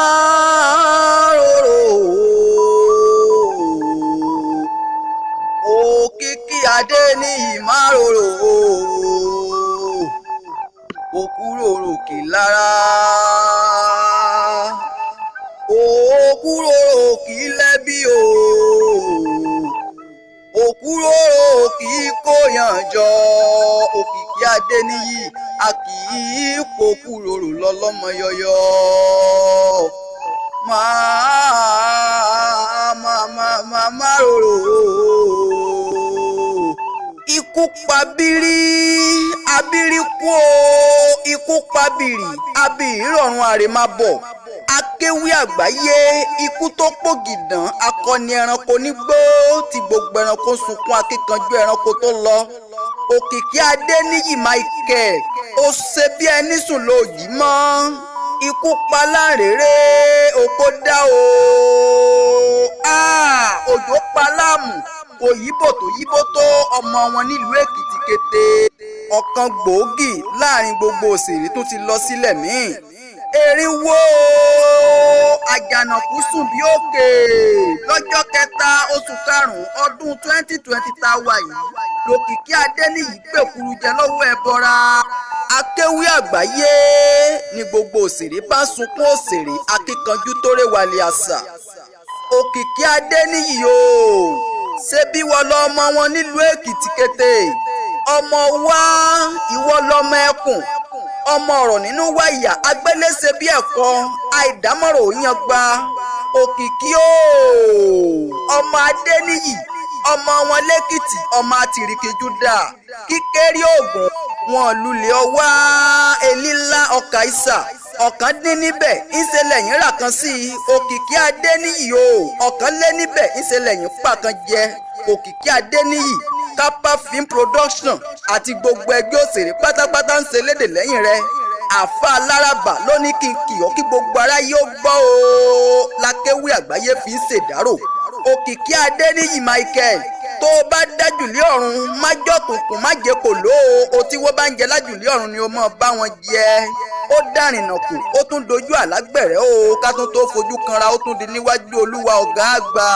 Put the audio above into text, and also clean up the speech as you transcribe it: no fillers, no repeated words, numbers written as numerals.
Máa rorò Òkìkí adé níyì máa rorò òkúròrò kì lára òkúròrò kì lẹ́bí o òkúròrò kì í kóyàn jọ. Òkìkí adé níyì a kì í pòkúròrò lọ́lọ́mọ yọyọ. Máa máa máa máa máa rorò. Ikú pa bírí, abírí kú o. Ikú pa bìrì, abìrí rọ̀run àrèmábọ̀. Akéwì àgbáyé, ikú tó pògìdán, akọni ẹranko nígbó tí gbogbo ẹranko sunkún akíkanjú ẹranko tó lọ. Òkìkí Adéníyì Michael, ó ṣe bí ẹni sùn lóòjì mọ́. Ikú pa láǹrèrè, oko dá o. Òjò pa láàmù, kò yíbò tó yíbò tó ọmọ wọn nílùú Èkìtì kété. Ọ̀kan gbòógì láàrin gbogbo òṣèré tó ti lọ sílẹ̀ míì. Erinwo àjànàkú sùn bí òkè lọ́jọ́ kẹta oṣù karùn-ún ọdún 2020 tá a wà yìí lòkìkí Adéníyì gbèkuru jẹ lọ́wọ́ ẹbọra. Akéwì àgbáyé ni gbogbo òṣèré bá sunkún òṣèré akíkanjú tó rẹwàlẹ̀ àṣà. Òkìkí Adéníyì o, ṣé bí wọ́n lọ ọmọ wọn nílùú Èkìtì kété, ọmọ wa ìwọ lọmọ ẹkùn, ọmọ ọ̀rọ̀ nínú wáyà agbéléṣe bí ẹ̀kọ́ àìdámọ̀rọ̀ òyìn gba. Òkìkí o, ọmọ Adéníyì, ọmọ wọn lẹ́kìtì, ọmọ àtìrìkì Júdà kíkéré ògùn wọn lulẹ̀ ọwá elílá ọkà ìsà ọ̀kan dín níbẹ̀ ńṣe lẹ́yìn rà kan sí i. Òkìkí Adéníyì o, ọ̀kan lé níbẹ̀ ńṣe lẹ́yìn pàkan jẹ. Òkìkí Adéníyì, Kapa Film Production àti gbogbo ẹgbẹ́ òṣèré pátápátá ń ṣe lédè lẹ́yìn rẹ̀. Àfa alárabà ló ní kí n kì ọ́ kí gbogbo aráyé ó gbọ́ o. Lákéwì àgbáyé fi ń ṣèdárò. Òkìkí Adéníyì Michael, tó o bá dájúlé ọ̀run má jọ̀kùnkùn má jẹ́ kò ló o. Tí wọ́n bá ń jẹ lájúlé ọ̀run ni o mọ̀ bá wọn jẹ. Ó dàrìnà kù, ó tún dojú àlágbẹ̀rẹ̀ o. Ká tún tó fojú kanra, ó tún di níwájú Olúwa ọ̀gá àgbà.